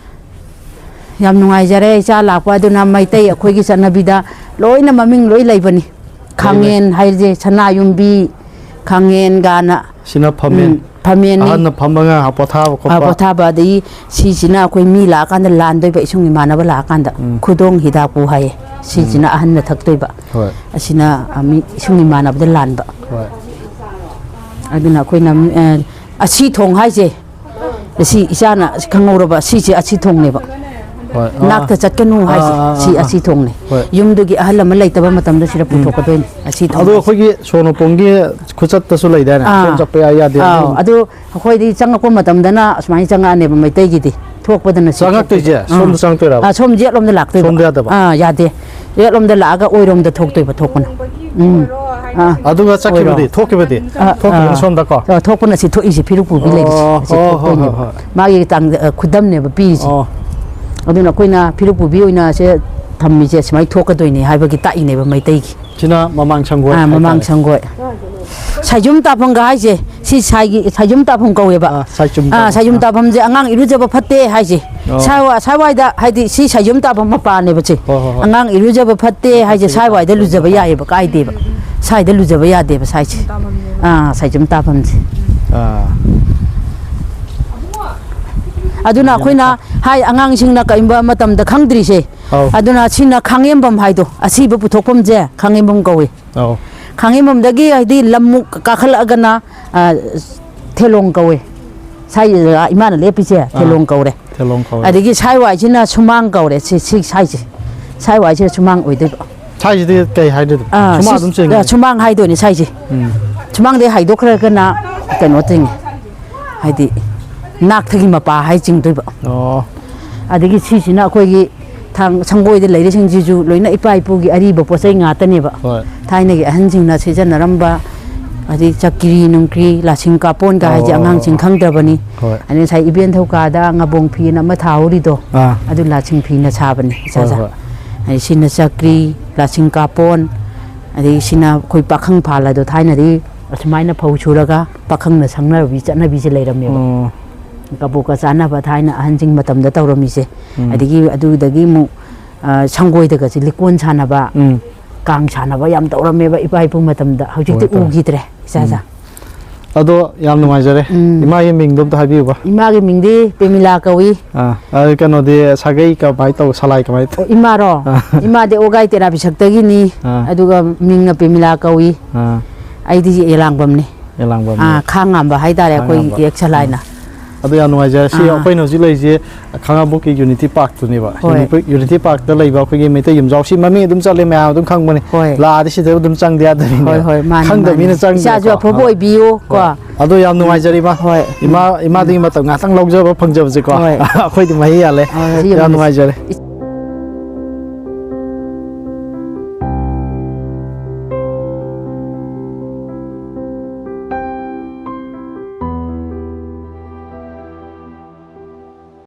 ꯌꯥꯝ ꯅꯨꯡꯉꯥꯏꯖꯔꯦ ꯏꯆꯥ ꯂꯥꯛꯄ ꯑꯗꯨꯅ꯫ ꯃꯩꯇꯩ ꯑꯩꯈꯣꯏꯒꯤ ꯆꯠꯅꯕꯤꯗ ꯂꯣꯏꯅ ꯃꯃꯤꯡ ꯂꯣꯏ ꯂꯩꯕꯅꯤ꯫ ꯂꯩ, ꯂꯩ꯫ ꯈꯥꯡꯉꯦꯟ ꯍꯥꯏꯁꯦ ꯁꯅꯥꯌꯨꯝꯕꯤ, ꯈꯥꯡꯉꯦꯟ ꯒꯥꯅ꯫ ꯁꯤꯅ ꯐꯝꯃꯦꯟ꯫ ꯎꯝ, ꯐꯝꯃꯦꯟꯅꯤ꯫ ꯑꯍꯟꯅ ꯐꯝꯃꯒ ꯉꯥꯏꯍꯥꯛ ꯄꯣꯊꯥꯕ ꯑ, ꯈꯣꯠꯄ꯫ ꯄꯣꯊꯥꯕ, ꯑꯗꯒꯤ ꯁꯤꯁꯤꯅ ꯑꯩꯈꯣꯏ ꯃꯤ ꯂꯥꯛꯑꯀꯥꯟꯗ ꯂꯥꯟꯗꯣꯏꯕ, ꯏꯁꯨꯡ ꯏꯃꯥꯟꯅꯕ ꯂꯥꯛꯑꯀꯥꯟꯗ ꯎꯝ꯫ ꯈꯨꯗꯣꯡ ꯍꯤꯗꯥꯛꯄꯨ ꯍꯥꯏꯌꯦ꯫ ꯎꯝ꯫ ꯁꯤꯁꯤꯅ ꯑꯍꯟꯅ ꯊꯛꯇꯣꯏꯕ꯫ ꯍꯣꯏ꯫ ꯑꯁꯤꯅ, ꯑ, ꯃꯤ ꯏꯁꯨꯡ ꯏꯃꯥꯟꯅꯕꯗ ꯂꯥꯟꯕ꯫ ꯍꯣꯏ꯫ ꯑꯗꯨꯅ ꯑꯩꯈꯣꯏꯅ, ꯑ, ꯑꯁꯤ ꯊꯣꯡ ꯍꯥꯏꯁꯦ, ꯁꯤ ꯏꯆꯥꯅ ꯈꯪꯍꯧꯔꯕ, ꯁꯤꯁꯦ ꯑꯁꯤ ꯊꯣꯡꯅꯦꯕ꯫ ꯍꯣꯏ꯫ ꯑꯥ꯫ ꯅꯥꯛꯇ ꯆꯠꯀꯅꯨ ꯍꯥꯏꯁꯦ, ꯑꯥ, ꯑꯥ, ꯁꯤ ꯑꯥ, ꯑꯥ꯫ ꯑꯁꯤ ꯊꯣꯡꯅꯦ꯫ ꯍꯣꯏ꯫ ꯌꯨꯝꯗꯨꯒꯤ ꯑꯍꯜ ꯑꯃ ꯂꯩꯇꯕ ꯃꯇꯝꯗ ꯁꯤꯗ ꯎꯝ꯫ ꯄꯨꯊꯣꯛꯀꯗꯣꯏꯅꯦ, ꯑꯁꯤ ꯊꯣꯡ ꯑꯗꯣ ꯍꯥꯏꯁꯦ꯫ ꯑꯩꯈꯣꯏꯒꯤ ꯁꯣꯔ ꯅꯣꯄꯣꯝꯒꯤ ꯈꯨꯆꯠꯇꯁꯨ ꯂꯩꯗꯥꯏꯅꯦ? ꯑꯥ꯫ ꯁꯣꯝ ꯆꯠꯄ ꯌꯥꯏ ꯌꯥꯗꯦ ꯑꯥꯎ, ꯍꯥꯏꯕ꯫ ꯑꯗꯨ ꯑꯩꯈꯣꯏꯗꯤ ꯆꯪꯉꯛꯄ ꯃꯇꯝꯗꯅ ꯑꯁꯨꯃꯥꯏꯅ ꯆꯪꯉꯛꯑꯅꯦꯕ ꯃꯩꯇꯩꯒꯤꯗꯤ꯫ ꯊꯣꯛꯄꯗꯅ ꯁꯤ ꯆꯪꯉꯛꯇꯣꯏꯁꯦ ꯊꯣꯛꯇꯣꯏꯕ꯫ ꯁꯣꯝꯗ ꯑꯥ꯫ ꯆꯪꯉꯛꯇꯣꯏꯔꯕ? ꯑꯥ, ꯁꯣꯝ ꯌꯦꯠꯂꯣꯝꯗ ꯂꯥꯛꯇꯣꯏꯕ꯫ ꯁꯣꯝꯗ ꯌꯥꯗꯕ? ꯑꯥ, ꯌꯥꯗꯦ꯫ ꯌꯦꯠꯂꯣꯝꯗ ꯂꯥꯛꯑꯒ ꯑꯣꯏꯔꯣꯝꯗ ꯊꯣꯛꯇꯣꯏꯕ, ꯊꯣꯛꯄꯅ꯫ ꯎꯝ꯫ ꯑꯥ꯫ ꯑꯗꯨꯒ ꯆꯠꯈꯤꯕꯗꯤ, ꯑꯣꯏꯔꯣꯝ꯫ ꯊꯣꯛꯈꯤꯕꯗꯤ? ꯑꯥ, ꯊꯣꯛꯈꯤꯕꯅ ꯑꯥ꯫ ꯁꯣꯝꯗꯀꯣ? ꯑꯥ, ꯊꯣꯛꯄꯅ ꯁꯤ ꯊꯣꯛꯏꯁꯦ, ꯐꯤꯔꯨꯛ ꯄꯨꯕꯤ ꯑꯣ, ꯂꯩꯔꯤꯁꯦ꯫ ꯑꯁꯤ ꯍꯣ, ꯍꯣ, ꯍꯣ, ꯊꯣꯛꯇꯣꯏꯅꯦꯕ꯫ ꯍꯣꯏ꯫ ꯃꯥꯒꯤ ꯇꯥꯡ-, ꯑ, ꯈꯨꯗꯝꯅꯦꯕ ꯄꯤꯔꯤꯁꯦ꯫ ꯑꯣ꯫ ꯑꯗꯨꯅ ꯑꯩꯈꯣꯏꯅ ꯐꯤꯔꯨꯛ ꯄꯨꯕꯤ ꯑꯣꯏꯅ ꯁꯦ ꯊꯝꯃꯤꯁꯦ ꯁꯨꯃꯥꯏꯅ ꯊꯣꯛꯀꯗꯣꯏꯅꯦ ꯍꯥꯏꯕꯒꯤ ꯇꯥꯛꯏꯅꯦꯕ ꯃꯩꯇꯩꯒꯤ꯫ ꯁꯤꯅ ꯃꯃꯥꯡ ꯁꯪꯒꯣꯏ ꯑꯥ, ꯃꯃꯥꯡ ꯍꯥꯏꯇꯥꯔꯦ꯫ ꯁꯪꯒꯣꯏ꯫ ꯁꯥꯏꯖꯨꯝ ꯇꯥꯐꯝꯒ ꯍꯥꯏꯁꯦ, ꯁꯤ ꯁꯤ ꯁꯥꯏꯒꯤ, ꯁꯥꯏꯖꯨꯝ ꯇꯥꯐꯝ ꯀꯧꯋꯦꯕ꯫ ꯑꯥ, ꯁꯥꯏꯖꯨꯝ ꯑꯥ, ꯇꯥꯐꯝ꯫ ꯁꯥꯏꯖꯨꯝ ꯇꯥꯐꯝꯁꯦ ꯑꯉꯥꯡ ꯏꯔꯨꯖꯕ ꯐꯠꯇꯦ ꯍꯥꯏꯁꯦ꯫ ꯑꯣ꯫ ꯁꯥꯏꯋꯥ-, ꯁꯥꯏꯋꯥꯏꯗ, ꯍꯥꯏꯗꯤ ꯁꯤ ꯁꯥꯏꯖꯨꯝ ꯇꯥꯐꯝ ꯃꯄꯥꯅꯦꯕ ꯁꯦ꯫ ꯍꯣꯏ, ꯍꯣꯏ, ꯍꯣꯏ꯫ ꯑꯉꯥꯡ ꯏꯔꯨꯖꯕ ꯐꯠꯇꯦ ꯍꯥꯏꯁꯦ, ꯁꯥꯏꯋꯥꯏꯗ ꯂꯨꯖꯕ ꯌꯥꯏꯌꯦꯕ, ꯀꯥꯏꯗꯦꯕ꯫ ꯁꯥꯏꯗ ꯂꯨꯖꯕ ꯌꯥꯗꯦꯕ ꯁꯥꯏꯁꯦ꯫ ꯑꯥ, ꯁꯥꯏꯖꯨꯝ ꯇꯥꯐꯝꯁꯦ꯫ ꯑꯥ꯫ ꯑꯗꯨꯅ ꯑꯩꯈꯣꯏꯅ ꯍꯥꯏ, ꯑꯉꯥꯡꯁꯤꯡꯅ ꯀꯔꯤꯒꯨꯝꯕ ꯃꯇꯝꯗ ꯈꯪꯗ꯭ꯔꯤꯁꯦ꯫ ꯑꯧ꯫ ꯑꯗꯨꯅ ꯁꯤꯅ ꯈꯥꯡꯉꯦꯝꯕꯝ ꯍꯥꯏꯗꯣ, ꯑꯁꯤꯕ ꯄꯨꯊꯣꯛꯐꯝꯁꯦ ꯈꯥꯡꯉꯦꯝꯕꯝ ꯀꯧꯏ꯫ ꯑꯧ꯫ ꯈꯥꯡꯉꯦꯝꯕꯝꯗꯒꯤ ꯍꯥꯏꯗꯤ ꯂꯝꯃꯨꯛ ꯀꯥꯈꯠꯂꯛꯑꯒꯅ, ꯑ, ꯊꯦꯂꯣꯡ ꯀꯧꯋꯦ꯫ ꯁꯥꯏ, ꯑ, ꯏꯃꯥꯅ ꯂꯦꯞꯄꯤꯁꯦ ꯑꯥ, ꯊꯦꯂꯣꯡ ꯀꯧꯔꯦ꯫ ꯊꯦꯂꯣꯡ ꯀꯧꯔꯦ꯫ ꯑꯗꯒꯤ ꯁꯥꯏ ꯋꯥꯏꯁꯤꯅ ꯁꯨꯃꯥꯡ ꯀꯧꯔꯦ꯫ ꯁꯤ, ꯁꯤ ꯁꯥꯏꯁꯦ꯫ ꯁꯥꯏ ꯋꯥꯏꯁꯤꯅ ꯁꯨꯃꯥꯡ ꯑꯣꯏꯗꯣꯏꯕ꯫ ꯁꯥꯏꯁꯤꯗꯤ ꯀꯩ ꯍꯥꯏꯗꯣꯏꯅꯣ? ꯑꯥ, ꯁꯨꯃꯥꯡ ꯁꯤ, ꯑꯗꯨꯝ ꯆꯤꯡꯉꯦ꯫ ꯑ, ꯁꯨꯃꯥꯡ ꯍꯥꯏꯗꯣꯏꯅꯦ ꯁꯥꯏꯁꯦ꯫ ꯎꯝ꯫ ꯁꯨꯃꯥꯡꯗꯩ ꯍꯥꯏꯗꯣꯛꯈ꯭ꯔꯒꯅ ꯀꯩꯅꯣ ꯆꯤꯡꯉꯦ꯫ ꯍꯥꯏꯗꯤ ꯅꯥꯛꯊꯒꯤ ꯃꯄꯥ ꯍꯥꯏ ꯆꯤꯡꯗꯣꯏꯕ꯫ ꯑꯣ꯫ ꯑꯗꯒꯤ ꯁꯤꯁꯤꯅ ꯑꯩꯈꯣꯏꯒꯤ ꯊꯥꯡ-, ꯁꯪꯒꯣꯏꯗ ꯂꯩꯔꯤꯁꯤꯡꯁꯤꯁꯨ ꯂꯣꯏꯅ ꯏꯄꯥ ꯏꯄꯨꯒꯤ ꯑꯔꯤꯕ ꯄꯣꯠ ꯆꯩ ꯉꯥꯛꯇꯅꯦꯕ꯫ ꯍꯣꯏ꯫ ꯊꯥꯏꯅꯒꯤ ꯑꯍꯟꯁꯤꯡꯅ ꯁꯤꯖꯤꯟꯅꯔꯝꯕ, ꯑꯗꯩ ꯆꯀ꯭ꯔꯤ ꯅꯨꯡꯀ꯭ꯔꯤ, ꯂꯥꯁꯤꯡ ꯀꯥꯞꯄꯣꯟꯒ ꯍꯥꯏꯁꯦ ꯑꯣ, ꯑꯉꯥꯡꯁꯤꯡ ꯈꯪꯗ꯭ꯔꯕꯅꯤ꯫ ꯍꯣꯏ꯫ ꯑꯗꯩ ꯉꯁꯥꯏ ꯏꯕꯦꯟ ꯊꯧꯀꯥꯗ ꯉꯥꯕꯣꯡ ꯐꯤꯅ ꯑꯃ ꯊꯥꯍꯧꯔꯤꯗꯣ, ꯑꯥ꯫ ꯑꯗꯨ ꯂꯥꯁꯤꯡ ꯐꯤꯅ ꯁꯥꯕꯅꯤ ꯏꯆꯥ ꯍꯣꯏ, ꯏꯆꯥ꯫ ꯍꯣꯏ꯫ ꯑꯗꯩ ꯁꯤꯅ ꯆꯀ꯭ꯔꯤ, ꯂꯥꯁꯤꯡ ꯀꯥꯞꯄꯣꯟ, ꯑꯗꯩ ꯁꯤꯅ ꯑꯩꯈꯣꯏ ꯄꯥꯈꯪ ꯐꯥꯜ ꯑꯗꯣ ꯊꯥꯏꯅꯗꯤ ꯑꯁꯨꯃꯥꯏꯅ ꯐꯧ ꯁꯨꯔꯒ ꯄꯥꯈꯪꯅ ꯁꯪꯅꯕꯤ ꯆꯠꯅꯕꯤꯁꯦ ꯂꯩꯔꯝꯃꯦꯕ꯫ ꯑꯣ꯫ ꯀꯕꯣꯛꯀ ꯆꯥꯅꯕ ꯊꯥꯏꯅ ꯑꯍꯟꯁꯤꯡ ꯃꯇꯝꯗ ꯇꯧꯔꯝꯃꯤꯁꯦ꯫ ꯎꯝ꯫ ꯑꯗꯒꯤ ꯑꯗꯨꯗꯒꯤ ꯑꯃꯨꯛ, ꯑ, ꯁꯪꯒꯣꯏꯗꯒꯁꯦ ꯂꯤꯛꯀꯣꯟ ꯁꯥꯟꯅꯕ, ꯎꯝ꯫ ꯀꯥꯡ ꯁꯥꯟꯅꯕ ꯌꯥꯝ ꯇꯧꯔꯝꯃꯦꯕ ꯏꯄꯥ ꯏꯄꯨ ꯃꯇꯝꯗ꯫ ꯍꯧꯖꯤꯛꯇꯤ ꯍꯣꯏ, ꯇꯧꯔꯦ꯫ ꯎꯈꯤꯗ꯭ꯔꯦ, ꯏꯆꯥ ꯎꯝ꯫ ꯏꯆꯥ꯫ ꯑꯗꯣ ꯌꯥꯝ ꯅꯨꯡꯉꯥꯏꯖꯔꯦ꯫ ꯎꯝ꯫ ꯏꯃꯥꯒꯤ ꯃꯤꯡꯗꯣ ꯑꯝꯇ ꯍꯥꯏꯕꯤꯌꯨꯕ꯫ ꯏꯃꯥꯒꯤ ꯃꯤꯡꯗꯤ ꯄ꯭ꯔꯦꯃꯤꯂꯥ ꯀꯧꯏ꯫ ꯑꯥ, ꯑꯗꯨ ꯀꯩꯅꯣꯗꯤ ꯁꯥꯒꯩ ꯀꯃꯥꯏ ꯇꯧ-, ꯁꯂꯥꯏ ꯀꯃꯥꯏ ꯇꯧ-? ꯑꯣ, ꯏꯃꯥꯔꯣ? ꯑꯥ꯫ ꯏꯃꯥꯗꯤ ꯑꯣꯒꯥꯏ ꯇꯦꯔꯥ ꯄꯤꯁꯛꯇꯒꯤꯅꯤ꯫ ꯑꯥ꯫ ꯑꯗꯨꯒ ꯃꯤꯡꯅ ꯄ꯭ꯔꯦꯃꯤꯂꯥ ꯀꯧꯏ꯫ ꯑꯥ꯫ ꯑꯩꯗꯤ ꯌꯦꯂꯥꯡꯕꯝꯅꯤ꯫ ꯌꯦꯂꯥꯡꯕꯝꯅꯤ꯫ ꯑꯥ, ꯈꯥꯡꯉꯥꯝꯕ ꯍꯥꯏꯇꯥꯔꯦ, ꯑꯩꯈꯣꯏ ꯈꯥꯡꯉꯥꯝꯕ꯫ ꯌꯦꯛ ꯁꯂꯥꯏꯅ꯫ ꯑꯗꯨ ꯌꯥꯝ ꯅꯨꯡꯉꯥꯏꯖꯔꯦ꯫ ꯁꯤ ꯑꯥ꯫ ꯑꯩꯈꯣꯏꯅ ꯍꯧꯖꯤꯛ ꯂꯩꯔꯤꯁꯦ ꯈꯥꯡꯉꯕꯣꯛꯀꯤ ꯌꯨꯅꯤꯇꯤ ꯄꯥꯔꯛꯇꯨꯅꯦꯕ꯫ ꯍꯣꯏ꯫ ꯌꯨꯅꯤꯇꯤ ꯄꯥꯔꯛꯇ ꯂꯩꯕ ꯑꯩꯈꯣꯏꯒꯤ ꯃꯩꯇꯩ ꯌꯨꯝꯖꯥꯎ꯫ ꯁꯤ ꯃꯃꯤꯡ ꯑꯗꯨꯝ ꯆꯠꯂꯦ, ꯃꯌꯥꯝ ꯑꯗꯨꯝ ꯈꯪꯕꯅꯤ꯫ ꯍꯣꯏ꯫ ꯂꯥꯛꯑꯗꯤ ꯁꯤꯗ ꯑꯗꯨꯝ ꯆꯪꯗ ꯌꯥꯗꯕꯅꯤꯅꯦ꯫ ꯍꯣꯏ, ꯍꯣꯏ, ꯃꯥꯅꯤ, ꯈꯪꯗꯕ ꯃꯥꯅꯤ꯫ ꯃꯤꯅ ꯆꯪꯗ꯭ꯔꯦꯀꯣ꯫ ꯏꯆꯥꯁꯨ ꯑꯐꯕ ꯑꯥ꯫ ꯑꯣꯏꯕꯤꯌꯨ ꯀꯣ꯫ ꯍꯣꯏ꯫ ꯑꯗꯣ ꯌꯥꯝ ꯅꯨꯡꯉꯥꯏꯖꯔꯦ, ꯏꯃꯥ꯫ ꯍꯣꯏ꯫ ꯏꯃꯥ, ꯏꯃꯥꯗꯒꯤ ꯃꯇꯝ ꯉꯥꯛꯇꯪ ꯂꯧꯖꯕ ꯐꯪꯖꯕꯁꯦꯀꯣ꯫ ꯍꯣꯏ꯫ ꯑꯩꯈꯣꯏꯗꯤ ꯃꯍꯩ ꯌꯥꯜꯂꯦ꯫ ꯍꯣꯏ, ꯌꯥꯝ ꯌꯥꯝ ꯅꯨꯡꯉꯥꯏꯖꯔꯦ꯫